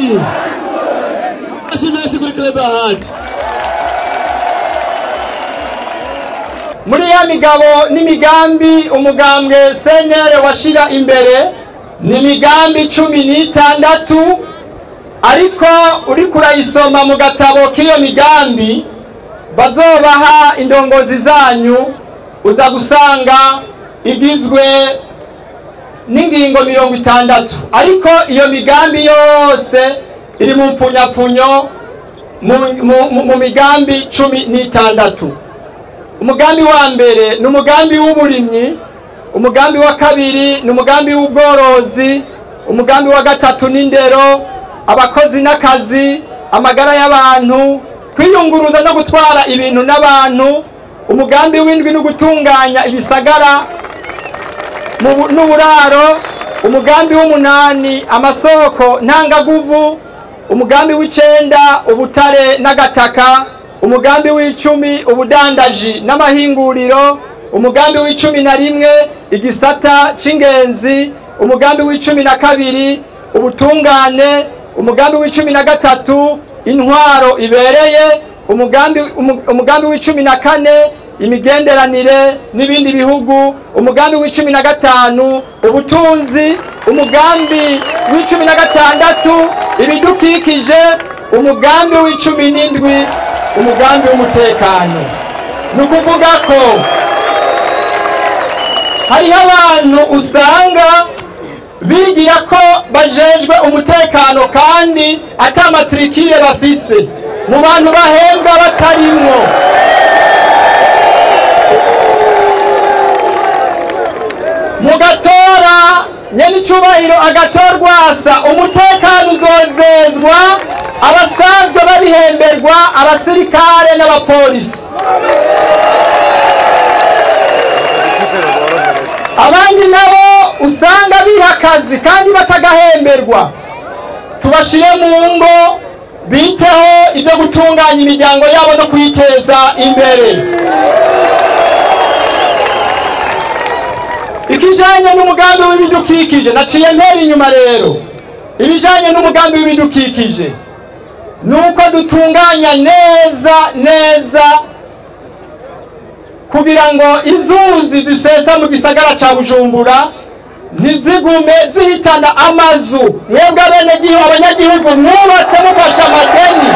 Menshi, amashi menshi kuri Clever Hart. Muri ya migabo n'imigambi umugambwe CNL washira imbere ni migambi 16, ariko uri kurayisoma mu gatabo k'iyo migambi bazobaha indongozi zanyu, uza gusanga igizwe n'ingingo 60, ariko iyo migambi yose iri mu mfunyapfunyo mu migambi 16. Umugambi wa mbere ni umugambi w'uburimyi, umugambi wa kabiri ni umugambi w'ubworozi, umugambi wa gatatu n'indero, abakozi n'akazi, amagara y'abantu, kwiyunguruza no gutwara ibintu n'abantu, umugambi w'indwi no gutunganya ibisagara n'uburaro, umugambi w'umunani amasoko ntangaguvu, umugambi w'icenda ubutare n'agataka, umugambi w'icumi ubudandaji n'amahinguriro, umugambi w'11 igisata c'ingenzi, umugambi w'12 ubutungane, umugambi w'13 intwaro ibereye, umugambi w'14 imigenderanire n'ibindi bihugu, umugambi w'15 ubutunzi, umugambi w'16 ibidukikije, umugambi w'17 umugambi w'umutekano. Ni ukuvuga ko hariho abantu usanga bigira ko bajejwe umutekano kandi ata matrikire bafise, mu bantu bahembwa batarimwo. Mugatora nyenicubahiro agatorwasa, umutekano uzozezwa abasanzwe babihemberwa, abasirikare n'abapolisi. Abandi nabo usanga biha akazi kandi batagahemberwa, tubashire mu ngo biteho ibyo gutunganya imiryango yabo no kuyiteza imbere. Ikijanye n'umugambi w'ibidukikije, naciye ntera inyuma rero. Ibijanye n'umugambi w'ibidukikije nuko dutunganya neza neza kugira ngo inzuzi zisesa mu gisagara ca Bujumbura ntizigume zihitana amazu. Mwebwe abenegihugu, abanyagihugu mwubatse mufasha amadeni.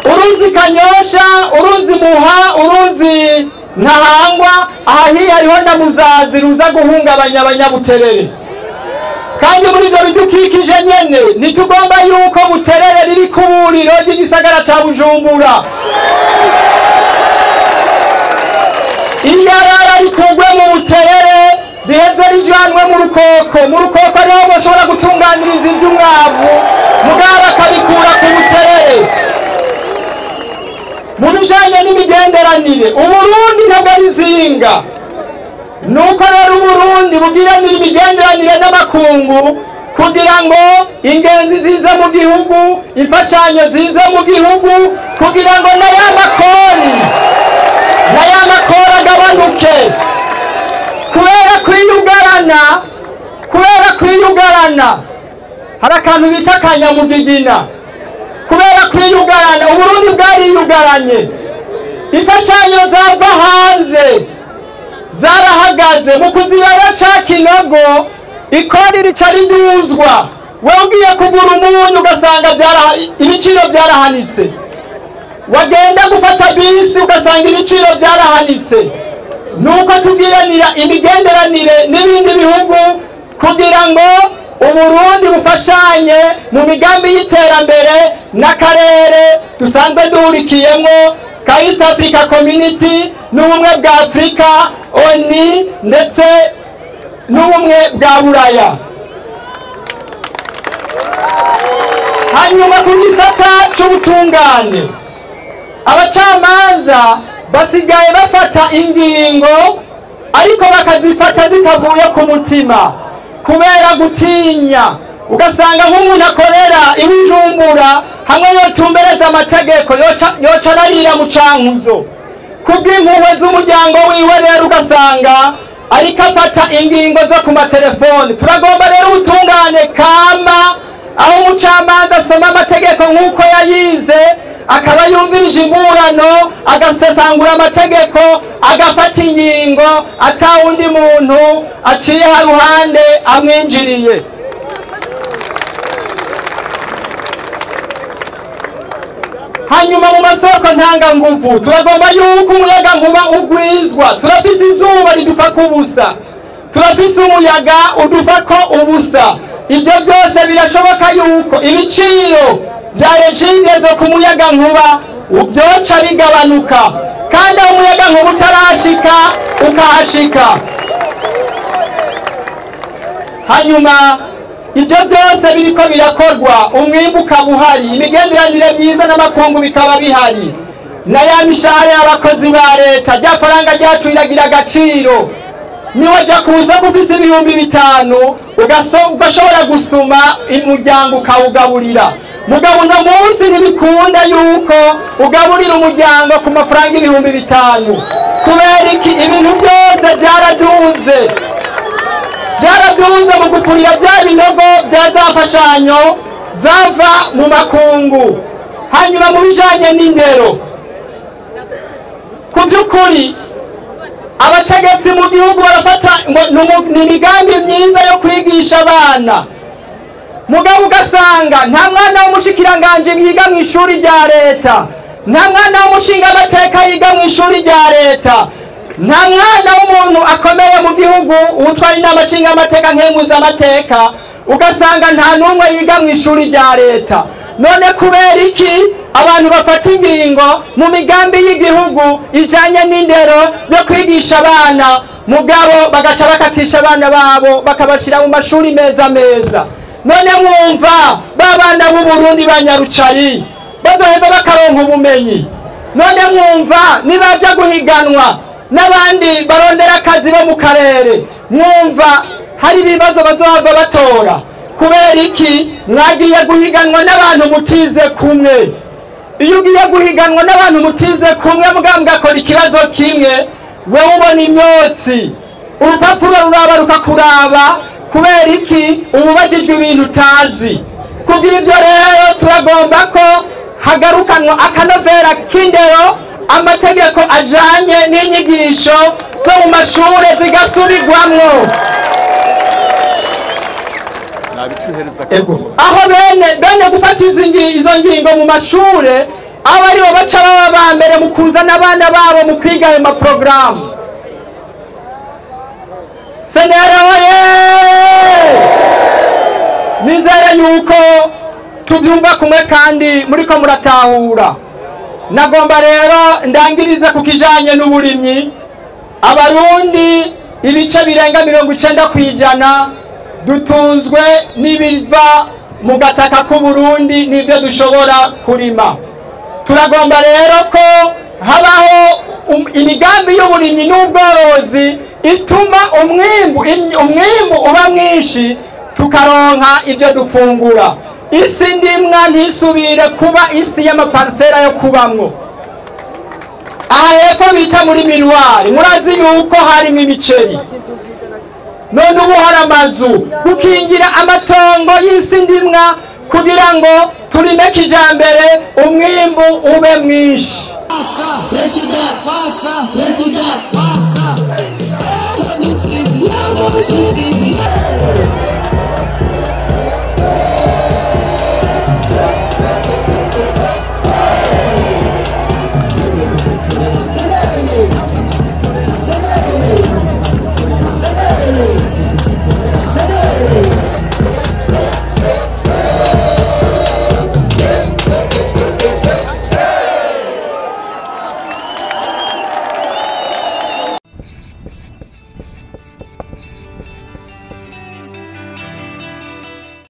Uruzi Kanyosha, uruzi Muha, uruzi Ntahangwa, aha hariho na Muzazi ruza guhungabanya abanyabuterere. Kandi muri ivyo bidukikije nyene ntitugomba yuko Buterere riri kuburiro ry'igisagara ca Bujumbura. Iyarara rikugwe mu Buterere riheze rijanwe mu Rukoko. Mu Rukoko ariho boshobora gutunganiriza ivy'umwavu, mugabo bakabikura ku Buterere. Mu bijanye n'imigenderanire, Uburundi ntabwo ari izinga. Nuko rero Uburundi bugiranira imigenderanire n'amakungu kugira ngo ingenzi zize mu gihugu, imfashanyo zize mu gihugu, kugira ngo n'aya makori agabanuke. Kubera kwiyugarana hari akantu bita akanyamugigina. Kubera kwiyugarana, Uburundi bwariyugaranye, imfashanyo zava hanze zarahagaze. Mu kuzirara ca kinogo ikori rica riduzwa, wewe ugiye kugura umunyu ugasanga ibiciro byarahanitse, wagenda gufata bisi ugasanga ibiciro byarahanitse. Nuko tugiranira imigenderanire n'ibindi bihugu kugira ngo Uburundi bufashanye mu migambi y'iterambere n'akarere dusanzwe duhurikiyemwo ka East Africa Community n'ubumwe bwa Afrika, ONU ndetse n'ubumwe bwa Buraya. Hanyuma ku gisata c'ubutungane, abacamanza basigaye bafata ingingo ariko bakazifata zitavuye ku mutima kubera gutinya. Ugasanga nk'umuntu akorera i Bujumbura hamwe yotumbereza amategeko yoca ararira mu cankuzo kubw'impuhwe z'umuryango wiwe. Rero ugasanga ariko afata ingingo zo ku matelefone. Turagomba rero ubutungane kama, aho umucamanza asoma amategeko nk'uko yayize, akaba yumvirije imburano, agasesangura amategeko, agafata ingingo ata wundi muntu aciye haruhande amwinjiriye. Hanyuma mu masoko ntanganguvu turagomba yuko umuyaga nkuba ugwizwa. Turafise izuba ridufa kubusa, turafise umuyaga udufa ko ubusa. Ibyo byose birashoboka yuko ibiciro vya regidezo ku muyaga nkuba byoca bigabanuka, kandi aho umuyaga nkuba utarashika ukahashika. Hanyuma ibyo byose biriko birakorwa, umwimbu ukaba uhari, imigenderanire myiza n'amakungu bikaba bihari, na ya mishahara y'abakozi ba leta, rya faranga ryacu riragira agaciro. Niwajya kuza ufise 5000 ugashobora gusuma umuryango ukawugaburira. Mugabo uno munsi ntibikunda yuko ugaburira umuryango ku mafaranga 5000. Kubera iki? Ibintu byose byaraduze, byaraduze mu gufurira bya binogo bya za mfashanyo zava mu makungu. Hanyuma mu bijanye n'indero, ku by'ukuri abategetsi mu gihugu barafata ngo ni imigambi myiza yo kwigisha abana, mugabo ugasanga nta mwana w'umushikiranganje yiga mu ishuri rya leta, nta mwana w'umushingamateka yiga mu ishuri rya leta, nta mwana w'umuntu akomeye mu gihugu utwara inama nshingamateka nkenguzamateka, ugasanga nta n'umwe yiga mu ishuri rya leta. None kubera iki abantu bafata ingingo mu migambi y'igihugu ijanye n'indero yo kwigisha abana, mugabo bagaca bakatisha abana babo bakabashira mu mashuri meza meza? None mwumva ba bana b'u Burundi banyarucari bazoheza bakaronka ubumenyi? None mwumva nibaja guhiganwa n'abandi barondera akazi bo mu karere, mwumva hari ibibazo bazohava batora? Kubera iki mwagiye guhiganwa n'abantu mutize kumwe? Iyo ugiye guhiganwa n'abantu mutize kumwe, mugabo mugakora ikibazo kimwe, wewe ubona imyotsi, urupapuro ruraba rukakuraba. Kubera iki ububajijwe ibintu utazi? Kubw'ivyo rero turagomba ko hagarukanwa akanovera k'indero, amategeko ajanye n'inyigisho zo mu mashure zigasubirwamwo. Aho bene gufata izo ngingo mu mashure, aba aribo baca baba ba mbere mu kuzana abana babo mu kwiga ayo maporogaramu. Senera oye! Nizere yuko tuvyumva kumwe kandi muriko muratahura. Nagomba rero ndangirize ku kijanye n'uburimyi. Abarundi ibice birenga 90% dutunzwe n'ibiva mu gataka k'u Burundi n'ivyo dushobora kurima. Turagomba rero ko habaho imigambi y'uburimyi n'ubworozi ituma umwimbu uba mwinshi, tukaronka ibyo dufungura. Isi ndimwa ntisubire kuba isi y'amaparsera yo kubamwo. Aha hepfo bita muri Miruwari, murazi yuko harimo imiceri, none ubu hari amazu. Gukingira amatongo y'isi ndimwa kugira ngo turime kijambere, umwimbu ube mwinshi. President, passa, president, passa.